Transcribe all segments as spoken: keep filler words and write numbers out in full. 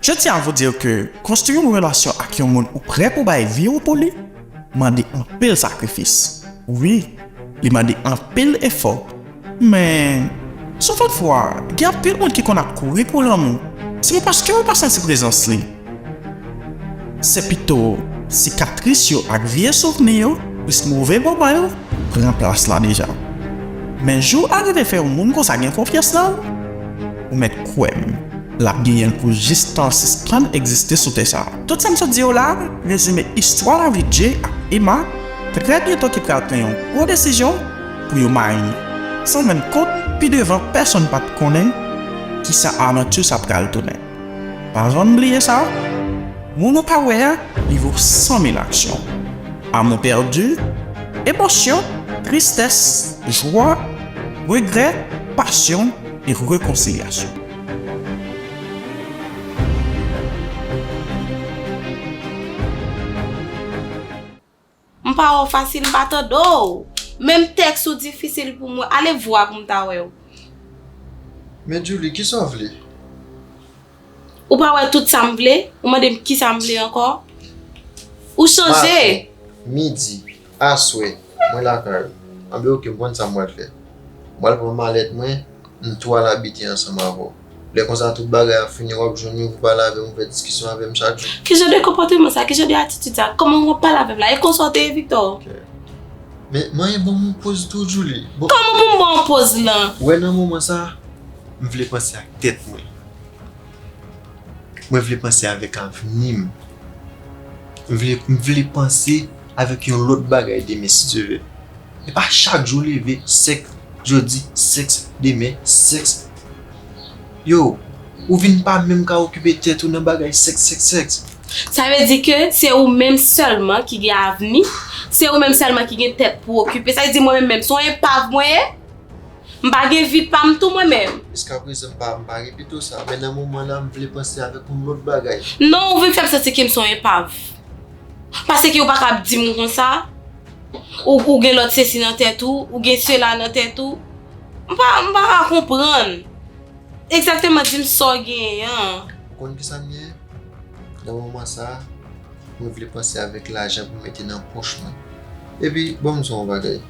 Je tiens à vous dire que construire une relation ak yon moun ou prè pou bay vi w pou li mande anpil sakrifis. Wi, li mande anpil efò. Men, si w fè fwa, gen anpil moun ki konn ap kouri pou lanmou, se pa paske yo pa santi prezans li. Se pito sikatris yo ak vye souvni yo, plis move moman yo, pran plas la deja. Men jou a rive fè yon moun konsa gen konfyans nan ou, ou mèt kwè m, l ap genyen l pou jis tan l sispann egziste sou tè sa a. Tout sa m sot di w la, rezime istwa lavi Jay ak Emma, trè byento ki pral pran yon gwo desizyon pou yo marye, san rann kont pi devan pèsonn pa t konnen kisa avanti sa pral tounen. Pa janm bliye sa, moun ou pa wè a, li vo san mil aksyon. Amour perdu, émotion, tristesse, joie, regret, passion et réconciliation. M pa wè w fasil, m pa tande w. Menm tèks ou difisil pou mwen. Ale vwa pou m ta wè w. Men Djouly, kisa w vle? Ou pa wè tout sa m vle? Ou mande m kisa m vle ankò? Ou chanje! Maten, midi, aswè, mwen lakay ou. Anben oke, m konn sa m pral fè. M pral pran malèt mwen, m tou al abite ansanm avè w. Lè konsa tout bagay ap fini, w ap jwenn yon pou pale avè m, ou fè diskisyon avè m chak jou. Ki jan de konpòteman sa? Ki jan de atitid sa? Kòman w ap pale avè m la? E konsa w te ye, Victor? Men, manyen ban m yon poz tou, Djouly. Kòman pou m ba w poz lan? Ou wè nan moman sa, m vle panse ak tèt mwen. Mwen vle panse avèk avni m. M vle, m vle panse avèk yon lòt bagay demen, si Dye vle. E pa chak jou leve, sèks, jodi, sèks, demen, sèks. Yo, ou vin pa menm ka okipe tèt ou nan bagay sèks, sèks, sèks. Sa vle di ke se ou menm sèlman ki gen avni, se ou menm sèlman ki gen tèt pou okipe. Sa vle di mwen menm menm, se yon enpav mwen ye? M pa gen vi pa m tou mwen menm. Jiskaprezan m pa, m pa repete w sa, men nan moman la m vle panse avèk yon lòt bagay. Non, ou vin fè m santi ke m se yon enpav. Paske ou pa ka ap di m konsa. Ou, ou gen lòt sesi nan tèt ou, ou gen sela nan tèt ou. M pa, m pa ka konprann. Egzakteman, di m sa w genyen an. Ou konn kisa m genyen? Nan moman sa a, mwen vle panse avèk lajan pou m mete nan pòch mwen. Epi, ban m di w yon bagay.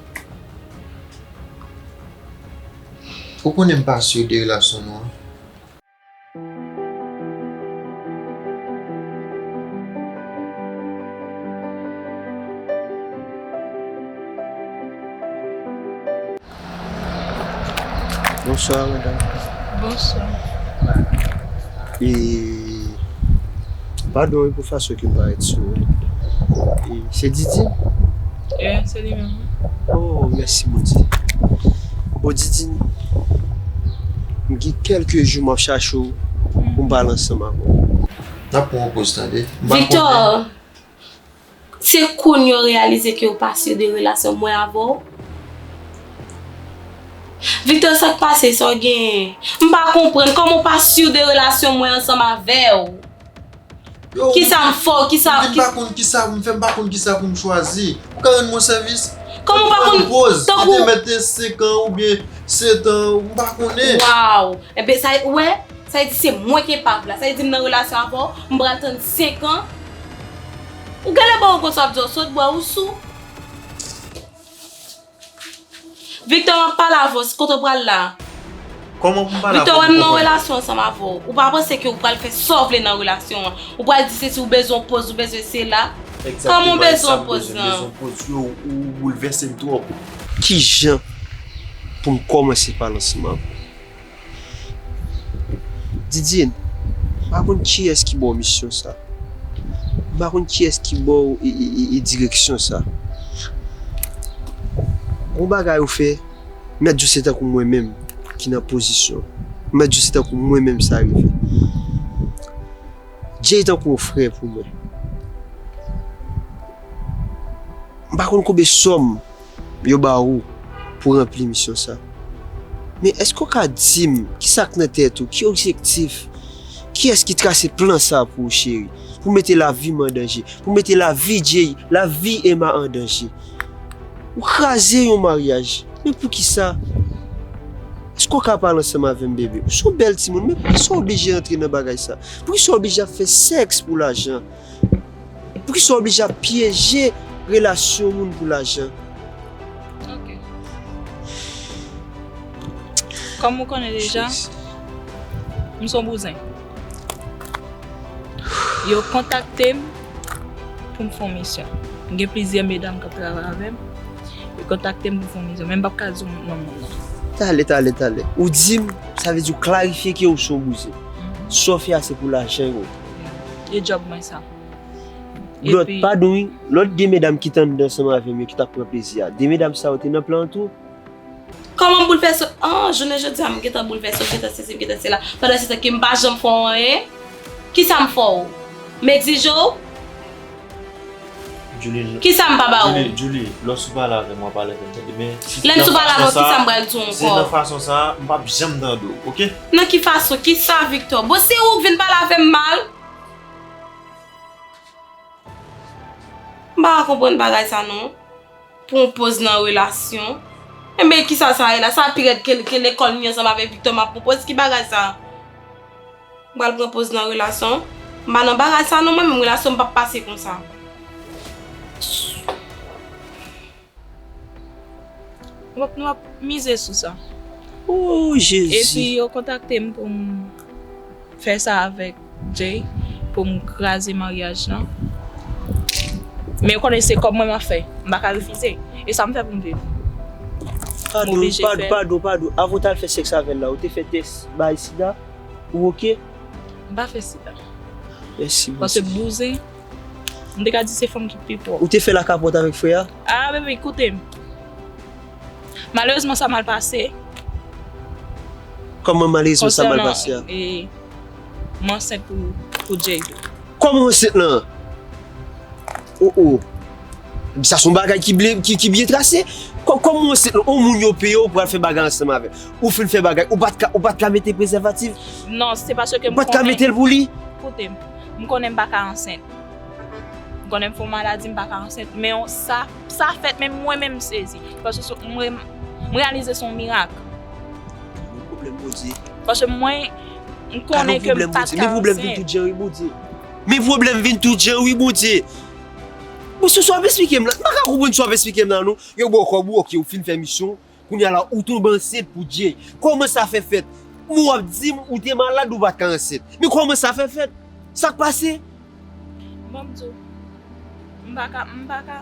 Ou konnen m pa si de relasyon nou an. Bonswa, madanm. Bonswa. E, padon wi pou fason ke m parèt sou ou. E, se Didine? Wi, se li menm wi. Oh, mèsi Bondye. Bon, Didine, m gen kèlke jou m ap chache w pou m pale ansanm avè w. N ap pran yon poz tande. M pa konnen. Se kounye a w reyalize ke w pa si de relasyon mwen avè w? Victor, sa k pase? Sa w genyen? M pa konprann. Kòman w pa si de relasyon mwen ansanm avè w? Kisa m fè w? Kisa. M vin pa konn kisa pou m fè, m pa konn kisa pou m chwazi. Ou ka rann mwen sèvis? Kòman w pa konn? Pran yon poz. Tankou. Kite mèt senk an oubyen sèt an, m pa konnen. Waw! Enben, sa, ou wè? Sa vle di se mwen k enpav la. Sa vle di m nan relasyon avè w, m pral tann senk an. Ou genlè bò ou konn sa w ap di w sot bwè ou sou. Victor, m ap pale avè w, kote w pral la? Kòman pou m pale avè w? Victor, wè m nan relasyon ansanm avè w. Ou pa panse ke ou pral fè sa w vle nan relasyon an? Ou pral di se si w bezwen yon poz, ou bezwen sela. Kòman w bezwen yon poz lan? Egzakteman, e sa m bezwen, m bezwen yon poz. Yo, ou boulvèse m twòp. Kijan pou m kòmanse pale ansanm avè w? Didine, m pa konn kiyès ki ba w misyon sa. M pa konn kiyès ki ba w e, e, e, e direksyon sa. Gon bagay ou fè, m mèt di w se tankou mwen menm ki nan pozisyon. M mèt di w se tankou mwen menm sa rive. Jay tankou yon frè pou mwen. M pa konn konbyen sòm yo ba ou pou ranpli misyon sa. Men èske w ka di m kisa k nan tèt ou, ki objektif, kiyès ki trase plan sa pou ou cheri, pou mete lavi m an danje, pou mete lavi Jay, lavi Emma an danje? Ou kraze yon maryaj, men poukisa? Èske w ka pale ansanm avè m, bebe? Ou se yon bèl timoun, men poukisa w oblije antre nan bagay sa? Poukisa w oblije ap fè sèks pou lajan? Poukisa w oblije ap pyeje relasyon moun pou lajan? Ok. Kòm ou konnen deja, m se yon bouzen. Yo kontakte m pou m fè yon misyon. M gen plizyè medam k ap travay avè m. Yo kontakte m pou m fè yon misyon, men m p ap ka di w non moun nan. Talè, talè, talè. Ou di m, sa vle di w klarifye ke ou se yon bouzen. Sa w fè a se pou lajan yo. E djòb mwen sa. Lòt, padon wi, lòt gen medam ki t anndan ansanm avè m yo ki t ap pran plezi a. De medam sa yo te nan plan an tou. Kòman m boulvèse? An, jounen jodi a, m gentan boulvèse, m gentan sesi, m gentan sela. Pandan se tan ke m pa janm fè w anyen, kisa m fè w? M egzije w? Julie, Kisa m pa ba w? Julie, Julie, lè w sou pale avè m, w ap pale avè m, tande, men si Lè m sou pale avè w, kisa m pral di w si nan ankò? Fason sa a, m p ap janm tande w, oke? Nan ki fason? Kisa, Victor? Bon, se ou k vin pale avè m mal? M pa ka konprann bagay sa non. Pran poz nan relasyon. Enben kisa sa ye la? Sa pi rèd ke, ke lekòl m ye ansanm avèk Victor m ap pran poz. Ki bagay sa? M pral pran poz nan relasyon. M pa nan bagay sa non, mwen menm relasyon m p ap pase konsa. Nou ap, nou ap mize sou sa. Oh, Jezi. Epi yo kontakte m pou m fè sa avèk Jay, pou m kraze maryaj lan. Men yo konnen se kòb mwen m ap fè. M pa ka refize. E sa m fè pou m viv. Padon, oblije padon, fè. Padon, padon. Avan w t al fè sèks avè l la, ou te fè tès bay sida? Ou oke? M pa fè sida. Mèsi, Paske Bondye. Bouzen, m te ka di se fanm ki pi pwòp. Ou te fè lakapòt avèk frè a? Ah, bebe, koute m. Malerezman, sa mal pase. Kòman malerezman sa mal pase a? E, m ansent pou, pou Jay tou. Kòman ansent lan? Oh, oh. Sa se yon bagay ki byen, ki, ki byen trase. Kò-, kòman ansent lan? On moun yo peye w pou al fè bagay ansanm avè l. Ou fin fè bagay, ou pa t ka, ou pa t ka mete prezèvatif? Non, se paske m Ou pa t ka konnen. Mete l pou li? Koute m. M konnen m pa ka ansent. M konnen m fè yon maladi, m pa ka ansent. Men yon, sa, sa fèt, men mwen menm m sezi. Paske se, mwen, m reyalize se yon mirak. Pwoblèm Bondye. Paske mwen, m konnen ke m pa t ka Men pwoblèm vin ansent. Tou djan, wi, Bondye. Men pwoblèm vin tou djan, wi, Bondye. Bon, sou sa w ap eksplike m la, m pa ka konprann sa w ap eksplike m la, non. Yo ba w kòb ou, oke, ou fin fè misyon, kounye a la, ou tonbe ansent pou Jay. Kòman sa fè fèt? Bon, w ap di m, ou te malad, ou pa t ka ansent. Men kòman sa fè fèt? Sa k pase? Bon, m di w, m pa ka, m pa ka,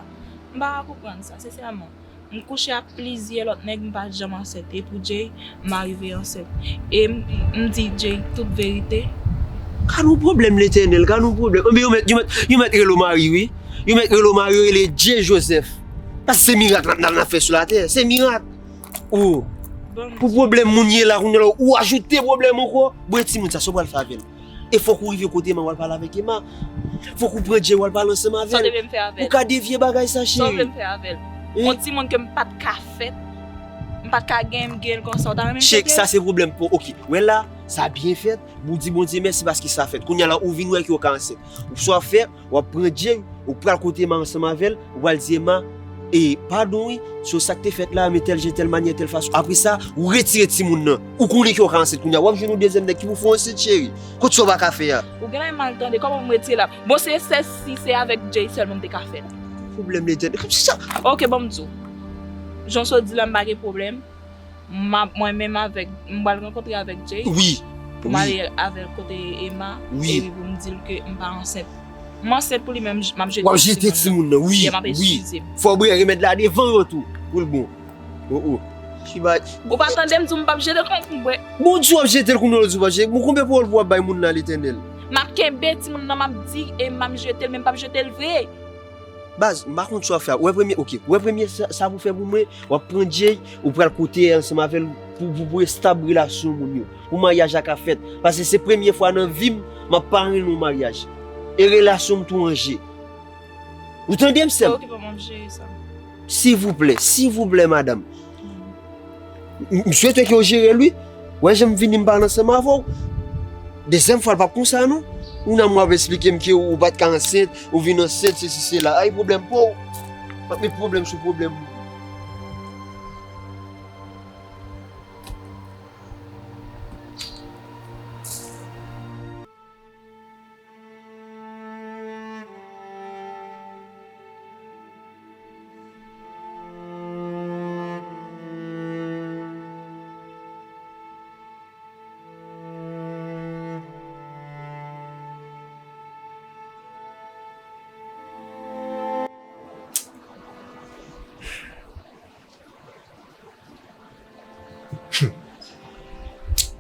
m pa ka konprann sa, sensèman. M kouche ak plizyè lòt nèg, m pa janm ansent. E pou Jay, m arive ansent. E m, m di Jay tout verite. Gad yon pwoblèm, Letènèl, gad yon pwoblèm. Enben, yo mèt, yo mèt, yo mèt rele w mari, wi. Yo mèt rele w mari, yo rele Jay Joseph. Paske se mirak n ap, n ap, n ap fè sou latè. Se mirak. Oh. Bon, Pou pwoblèm moun ye la, kounye a la, ou ajoute pwoblèm ankò. Bon, e timoun sa, sa w pral fè avè l? E fòk ou rive kote Emma, w al pale avèk Emma. Fòk ou pran Jay, w al pale ansanm avè sa w l. te vle m fè avè Ou l? ka devye bagay sa, Sa w vle cheri. m fè avè l? Eh? Yon timoun ke m pa t ka fèt, m pa t ka gen, m gen l konsa, w ta renmen m Cheri, fete? Sa se pwoblèm pou, oke. Wè la, sa byen fèt. Ou di Bondye mèsi paske sa fèt. Kounye a la, ou vin wè ke w ka ansent. Ou sa w ap fè, w ap pran Jay, ou pral kote Emma ansanm avè l, ou pral di Emma, e padon wi, sou sa k te fèt la, men tèl jan, tèl manyè, tèl fason. Apre sa, ou retire timoun nan. Ou konnen ke w ka ansent kounye a. W ap jwenn yon dezyèm nèg ki pou fè w ansent, cheri. Kot sa w pa ka fè a? Ou gen lè mal tande, kòman m retire la? Bon, se, se si se avèk Jay sèlman m te ka fè l. Pwoblèm Letènèl. Sa. Ok, bon, m di w. Jan w sot di la, m pa gen pwoblèm. M ap, mwen menm avèk, m pral rankontre avèk Jay. Wi. Pou m ale avè l kote Emma. Wi. Epi pou m di l ke m pa ansent. M ansent pou li, men m ap jete W ap jete timoun nan, wi. Yeah, m ap Wi. eskize m. Fò w bwè remèd la devan yo tou. Pou l bon. Oh, oh. Ki bay. Ou pa tande m di w m p ap jete l kon pou m bwè. Bon, di w ap jete l kounye a, w di w p ap jete. Bon, konbyen pawòl pou w ap bay moun nan, Letènèl? M ap kenbe timoun nan, m ap di, e m ap jete l, men m p ap jete l vre. Baz, m pa konn sa w ap fè a. Ou wè premye, ok. Ou wè premye sa, sa pou fè pou mwen, w ap pran Jay, ou pral kote ansanm avè l pou, pou, pou estab relasyon moun yo. Pou maryaj la ka fèt. Paske se premye fwa nan vi m, m ap parenn yon maryaj. E relasyon m tou an je. Ou tande m, sè m? Ok, bon, m ap jere sa. Silvouplè, silvouplè, madanm. M, m swete ke w jere l, wi. Wè jan m vini m pale ansanm avè w. Dezyèm fwa, l p ap konsa, non. Ou nan mwen ap eksplike m ke ou pa t ka ansent, ou vin ansent, sesi, sela. Ay, pwoblèm pa w. W ap met pwoblèm sou pwoblèm.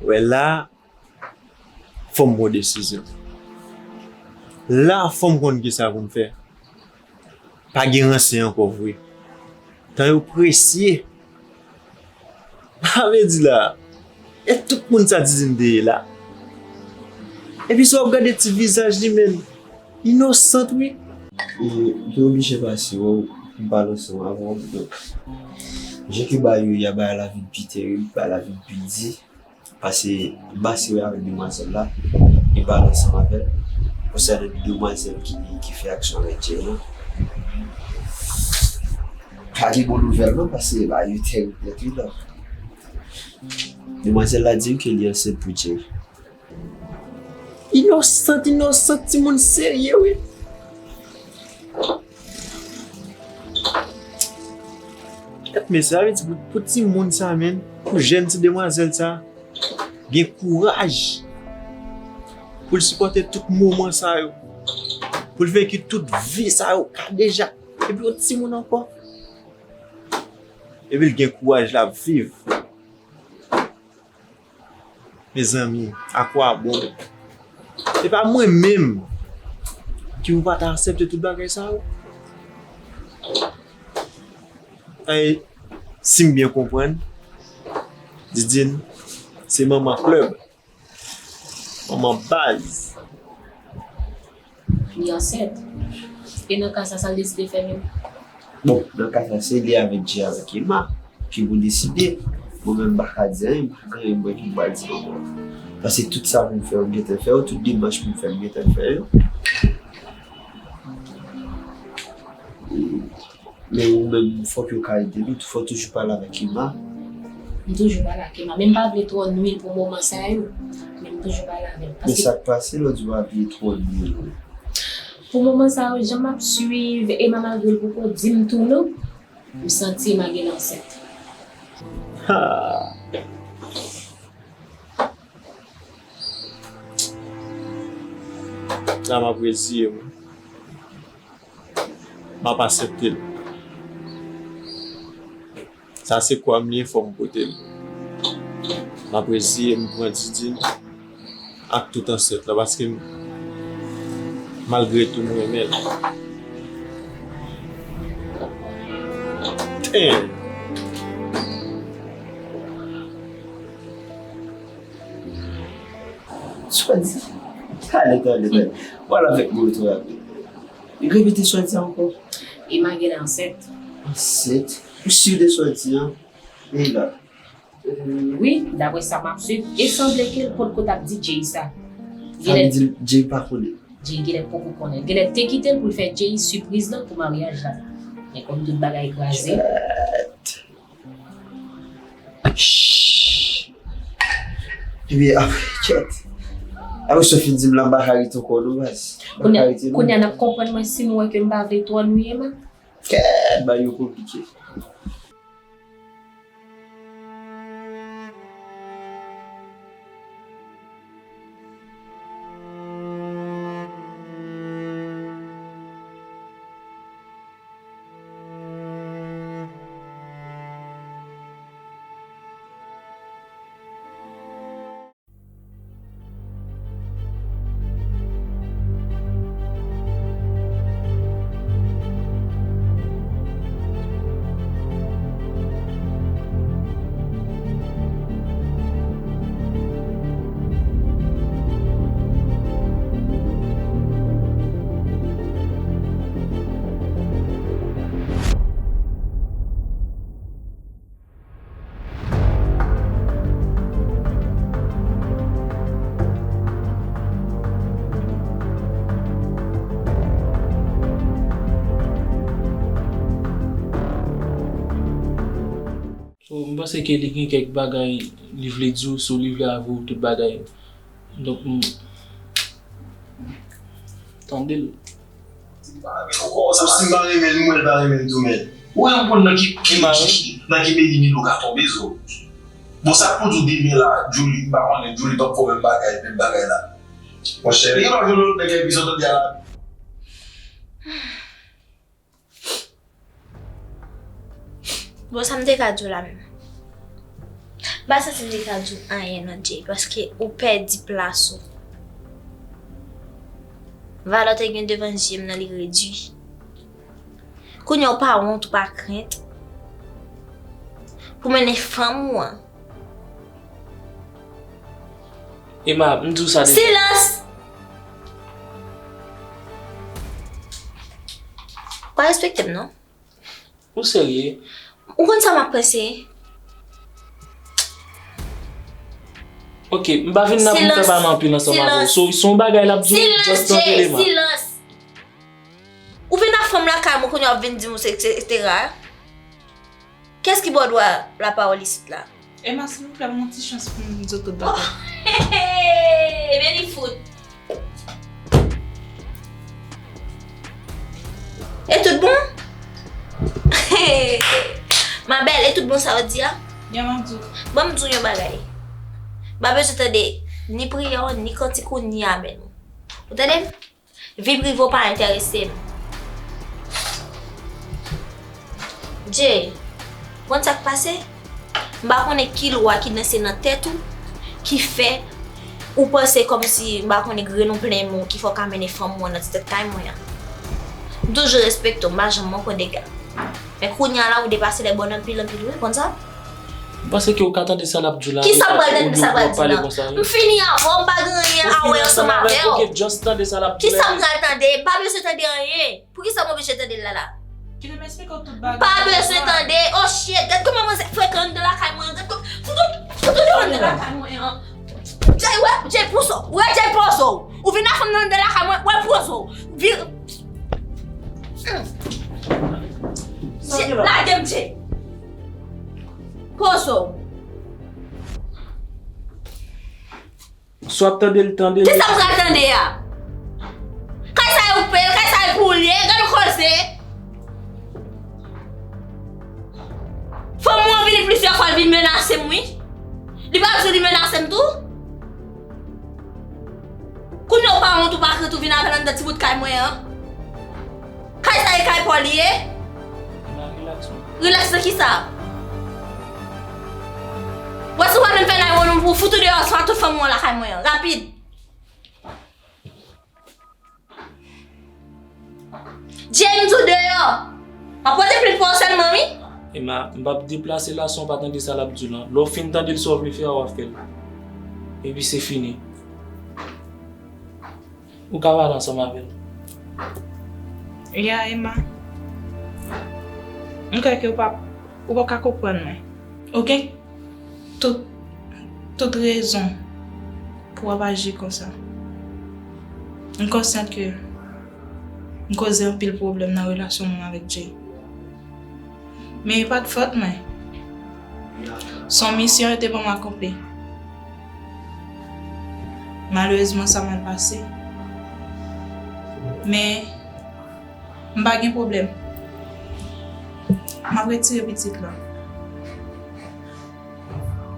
Wè la, fò m pran desizyon. La, fò m konn kisa pou m fè. Pa gen ranse ankò vre. Tan yo presye. Sa vle di la, e tout moun sa Didine te ye la. Epi si w ap gade ti vizaj li, menm, inosant, wi. E, m te oblije pase wè w pou m pale ansanm avè w. Donk, jan ke bagay yo ye a, bagay la vin pi terib, bagay la vin pi di. Pase m pase wè avèk demwazèl la, e pale ansanm avè l konsènan demwazèl ki, ki fè aksyon avèk Jay lan. Pa gen bon nouvèl non, pase bagay yo terib nèt wi la. Demwazèl la di m ke li ansent pou Jay. Inosant, inosant, timoun serye wi. Kèt mesye, sa vle di pou, pou timoun sa menm, pou jèn ti demwazèl sa, gen kouraj pou l sipòte tout moman sa yo, pou l venki tout vi sa yo, Kadejak, epi yon timoun ankò. Epi l gen kouraj l ap viv. Mezanmi, akwabon? E pa mwen menm ki pou pa ta aksepte tout bagay sa yo. Ay, si m byen konprann, Didine se manman klèb, manman baz. Li ansent. E nan ka sa, sa l deside fè menm? Bon, nan ka sa, se li avèk Jay avèk Emma ki pou deside. Mwen menm, m pa ka di anyen, m pa gen anyen mwen ki m pral di ankò. Paske tout sa pou m fè yo, m gentan fè yo, tout demach pou m fè, m gentan fè yo. Men ou menm, fòk yo ka ede nou, fò toujou pale avèk Emma. M toujou pale ak Emma, men m pa vle twò nwi l pou moman sa yo. Men m toujou pale avè l. Men paske sa k pase lè w di w pa vle twò nwi l? Pou moman sa yo, jan m ap swiv Emma, malgre l poko di m tou non, m santi Emma genlè ansent. Ha! La m ap reziye m. M ap aksepte l. Sa se kwa m li ye, fò m pote l. M ap reziye m, m pran Didine ak tout ansent la, paske m, malgre tou, m renmen l. Damn! Swazi. Tande, tande, tande. Wala avèk mo tou rapi. Repete swazi ankò. Emma genlè ansent. Ansent? Ou si de swazi an? Ey la. Wi, daprè sa m ap swiv, e sanble ke l potko t ap di Jay sa. Sa vle di Jay pa konnen? Jay genlè poko konnen. Genlè te kite l pou l fè Jay sipriz lan pou maryaj la. Men kòm tout bagay kraze. Shh. Ebyen, ap, kèt. Apre sa w fin di m la, m pa ka rete ankò non, baz. M pa ka rete non. Kounye a, kounye a n ap konprann mwen si nou wè ke m pa vle twò nwi Emma. Kèt, bagay yo konplike. So, m panse ke li gen kèk bagay li vle di w, so li vle avwe w tout bagay. Donk, m tande l. Ou si m pa renmen l, m wè l pa renmen m tou, men. Ou renmen konn nan ki, ki, ki, nan ki meri Milo ka tonbe, zo. Bon, sa k pou di w demen la, Julie, m pa konnen, Julie p ap fè menm bagay, menm bagay la. Monchè, li gen lòt nèg ki pi sòt, tande a la. Bon, sa m te ka di w la menm? M pa santi m te ka di w anyen non, Jay, paske ou pèdi plas ou. Valè w te gen devan je m nan, li redui. Kounye a w pa wont, ou pa krent pou mennen fanm ou an. Emma, m di w sa deja. Silans! W pa respekte m non. Ou serye? Ou konn sa m ap panse? Ok, m pa vin la pou m fè pale anpil ansanm avè w. So, se yon bagay l ap di w, just tande l, Emma. Silans! Ou vin ak fanm lakay mwen, kounye a w ap vin di m ou se etsetera. Kiyès ki ba w dwa lapawòl isit la? Emma, silvouplè, ban m yon ti chans pou m di w tout bagay. Oh, hey, hey, men li fout. E tout bon? Ma belle, e tout bon sa w di a? Ya, m ap di w. Ban m di w yon bagay. M pa bezwen tande ni priyè w, ni kantik ou, ni amèn ou. Ou tande m? Vi prive w pa enterese m. Jay, konn sa k pase? M pa konnen ki lwa ki danse nan tèt ou ki fè ou panse kòmsi, m pa konnen, grenn ou plen men w ki fè w ka mennen fanm ou an nan ti tèt kay mwen an. M toujou respekte w, m pa janm manke w dega. Men kounye a la, ou depase lè bòn anpil, anpil, wi, konn sa? M panse ke ou ka tande sa l ap di w la. Kisa m pral tande sa l pral di w la? M fini avè w, m pa gen anyen a wè ansanm avè w. Ok, just tande sa l ap di w la. Kisa m pral tande? M pa bezwen tande anyen. Poukisa m oblije tande l la la? Kite m eksplike w tout bagay. Pa bezwen tande. Oh shit, gad kòman manzè frekan anndan lakay mwen. Gad kòman, fout ou, fout ou deyò anndan lakay mwen an. Jay, wè, Jay, poze w. Wè, Jay, poze w. Ou vin ak fanm nan anndan lakay mwen, wè, poze w. Vire. Lage m, Jay. Poze w. Si w ap tande l, tande l. Kisa m pral tande a? Kay sa yo koupe l, kay sa yo pou l ye, gad yon koze. Fanm mwen vini plizyè fwa, l vin menase m, wi. Li pa di w li menase m tou? Kounye a w pa wont, ou pa krent, ou vin avè l anndan ti bout kay mwen an. Kay sa e kay pa w li ye? Rilaks nan kisa? Wè si w pa vle m fè nay wonn pou w fout ou deyò, swa tout fanmi w an lakay mwen an. Rapid. James ou deyò. M ap pote plent pou w sèlman wi. Emma, m p ap deplase la san w pa tande sa l ap di w lan. Lè w fin tande l, sa w vle fè a, w a fè l. Epi se fini. Ou ka pale ansanm avè l. Ya, Emma. M kwè ke ou p ap, ou p ap ka konprann mwen. Ou gen tout, tout rezon pou w ap aji konsa. M konsyant ke m koze anpil pwoblèm nan relasyon mwen avèk Jay. Men e pa t fòt mwen. Se yon misyon yo te ban m akonpli. Malerezman, sa mal pase. Men, m pa gen pwoblèm. M ap retire pitit la.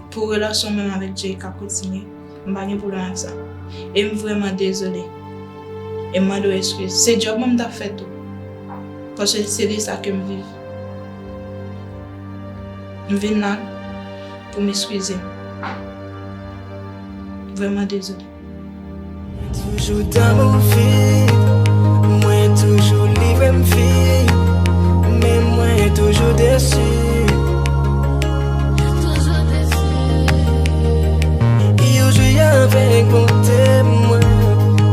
Pou relasyon mwen avèk Jay ka kontinye, m pa gen pwoblèm ak sa. E m vrèman dezole. E m mande w eskiz. Se djòb mwen m t ap fè tou. Paske se de sa ke m viv. M vin la pou m eskize m. Vrèman dezole. Mwen toujou damou fi, mwen toujou livre m fi, men mwen toujou desi. Yo jwe avèk bonte mwen,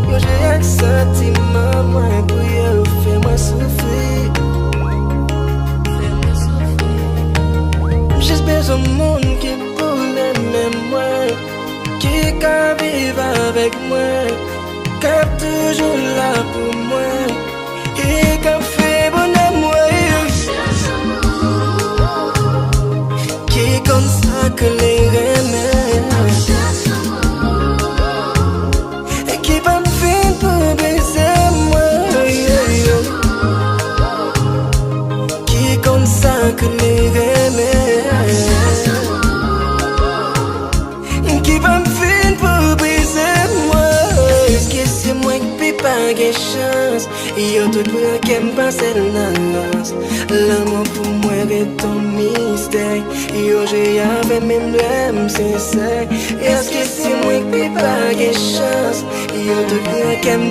yo jwe ak santiman mwen pou yo fè mwen soufri. M jis bezwen moun ki pou renmen mwen, ki ka viv avèk mwen, k ap toujou la pou mwen, e k ap fè bonè mwen. Ki konn sa ke li renmen, e ki p ap vin pou brize mwen. Ki konn sa ke li renmen, ki p ap vin pou brize mwen. Èske se mwen ki pi pa gen chans? Yo Tout pran kè m pase l nan rans. Lanmou pou mwen ret yon mistè. Yo jwe avè m menm lè m sensè. Èske se mwen k pi pa gen chans? Yo tout pran kè m